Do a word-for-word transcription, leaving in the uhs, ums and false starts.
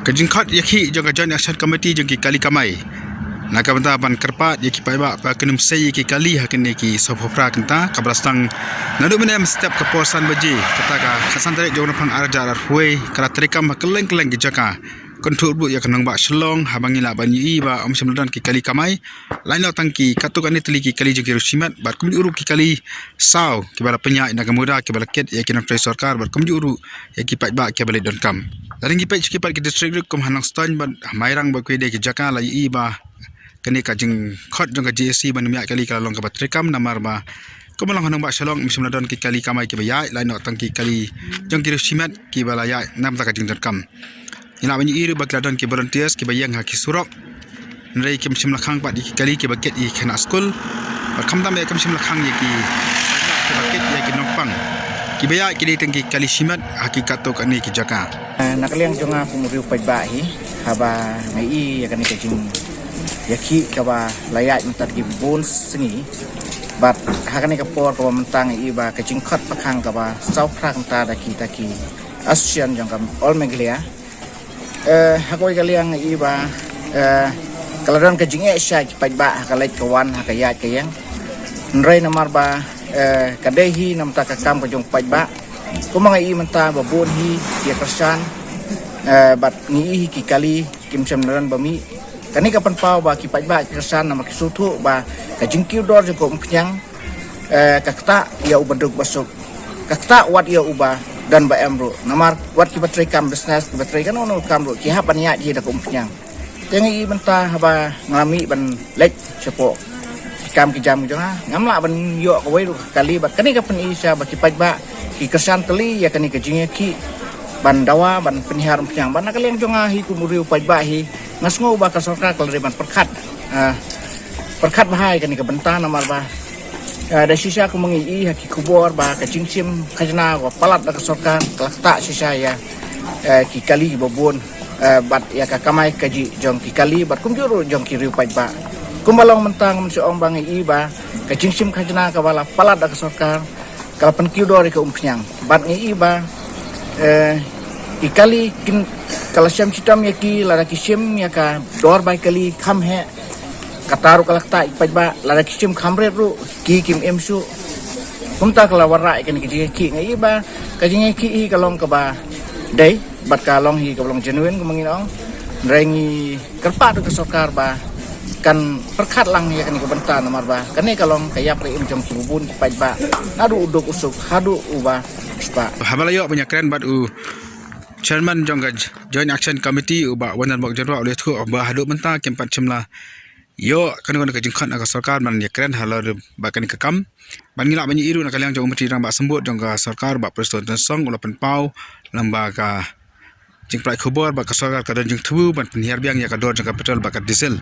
Ka jingkhot ïakhih jong ka Joint Action Committee jong ki kali kamai na ka bynta ban kyrpad ïa ki paidbah ba kin ym sei ïa ki kali ha kine ki sawphew phra kynta, kaba la sdang naduh mynne mynstep ka por san baje kata ka khatsan tarik jong u Rymphang ar hajar arphew wei, ka la treikam ha kylleng kylleng ki jaka. Kynthup ruh ïa ka nongbah Shillong, haba ngi lah ban ïohi ba ym shym la don ki kali kamai. Lait noh tang ki katto katne tylli ki kali jong ki riewshimet bad kumjuh ruh ki kali saw kiba la pynïaid na ka MUDA kiba la kit ïa ki nongtrei sorkar bad kumjuh ruh ïa ki paidbah kiba leit donkam. La dang ki peit sha ki pat ki district ruh kum ha Nongstoiñ bad ha Mairang bad kiwei de ki jaka, la ïohi ba kane ka jingkhot jong ka JAC ban ym ïaid kali ka la long kaba treikam namar ba kumba long ha nongbah Shillong ym shym la don ki kali kamai kiba ïaid, lait noh tang ki kali jong ki riewshimet kiba la ïaid na bynta ka jingdonkam. Ngi lah ban ïohi ruh ba ki la don ki volunteers kiba ïeng ha ki surok. Hynrei kim shym la khang pat ïa ki kali kiba kit ïa ki khynnah skul. Bad khamtam eh kim shym la khang ïa ki kiba kit ïa ki nongpang. Kiba ïaid ki dei tang ki kali shimet ha ki katto katne ki jaka. Eh, na ka liang jong nga kum u riew paidbah hi, haba nga ïohi ïa kane ka jingïakhih kaba la ïaid mynta ki bun sngi. Bad ha kane ka por kaba mynta nga ïohi ba ka jingkhot pakhang kaba saw phra kynta da kita ki association jong ka All Meghalaya. Eh, ha kawei ka liang nga ïohi ba, eh, ka la don ka jingeh shai ki paidbah ha ka leit ka wan, ha ka ïaid ka ïeng. Hynrei namar ba, eh, ka dei hi namar ka kam ka jong paidbah. Kumba nga ïohi mynta ba bun hi ki ïa kyrshan, eh, bad ngi ïohi hi ki kali kim shym la don ba mih. Kane ka pynpaw ba ki paidbah ki kyrshan namar ki sngewthuh ba ka jingkiew dor jong ka umphniang, eh, ka ktah ïa u baduk basuk. Ka ktah wat ïa uba don ba em ruh. Namar wat kiba treikam business, kiba trei kano kano kam ruh, ki hap ban ïaid hi da ka umphniang. Te nga ïohi mynta haba nga la mih ban leit shapoh ki kam ki jam jong nga, ngam lah ban ïoh kawei ruh ka kali bad kane ka pyni sha ba ki paidbah ki kyrshan tylli ïa kane ka jingïakhih ban dawa ban pynhiar umphniang. Bad na ka liang jong nga hi kum u riew paidbah hi, nga sngew ba ka sorkar ka la dei ban pyrkhat, ah, pyrkhat bha ïa kane ka bynta namar ba, ah, da shisha kumba ngi ïohi ha ki khubor ba ka jingshim khajna ka palat da ka sorkar ka la ktah shisha ïa, eh, ki kali kiba bun, eh, bad ïa ka kamai kajih jong ki kali bad kumjuh ruh jong ki riew paidbah. Kumba long mynta ngam shu ong ba ngi ïohi ba ka jingshim khajna kaba la palat da ka sorkar ka la pynkiew dor ïa ka umphniang. Bad ngi ïohi ba, eh, ki kali kin, ka la shem shitom ïa ki, lada ki shim ïa ka dor bai kali kham heh. Kata ruh ka la ktah ïa ki paidbah, lada ki shim kham rit ruh ki kim im shuh. Kumta ka la wanrah ïa kane ka jingïakhih. Nga ïohi ba ka jingïakhih hi ka long kaba dei bad ka long hi kaba long genuine kumba ngi ong. Hynrei ngi kyrpad ruh ka sorkar ba kan pyrkhat lang ïa kane ka bynta namar ba kane ka long ka ïap ka im jong kiba bun ki paidbah, naduh u duk u suk haduh uba spah. Haba la ïoh ban ïakren bad u chairman jong ka Joint Action Committee, u Bah Wondermok Jyrwa, u la ïathuh ba haduh mynta kim pat shym la ïoh kano kano ka jingkhot na ka sorkar ban ïakren halor bad kane ka kam. Bad ngi lah ban ïohi ruh na ka liang jong u Myntri Rangbah Symbud jong ka sorkar, Bah Prestone Tynsong, u la pynpaw lyngba ka jingpynlait khubor ba ka sorkar ka don jingthmu ban pynhiar biang ïa ka dor jong ka petrol bad ka diesel.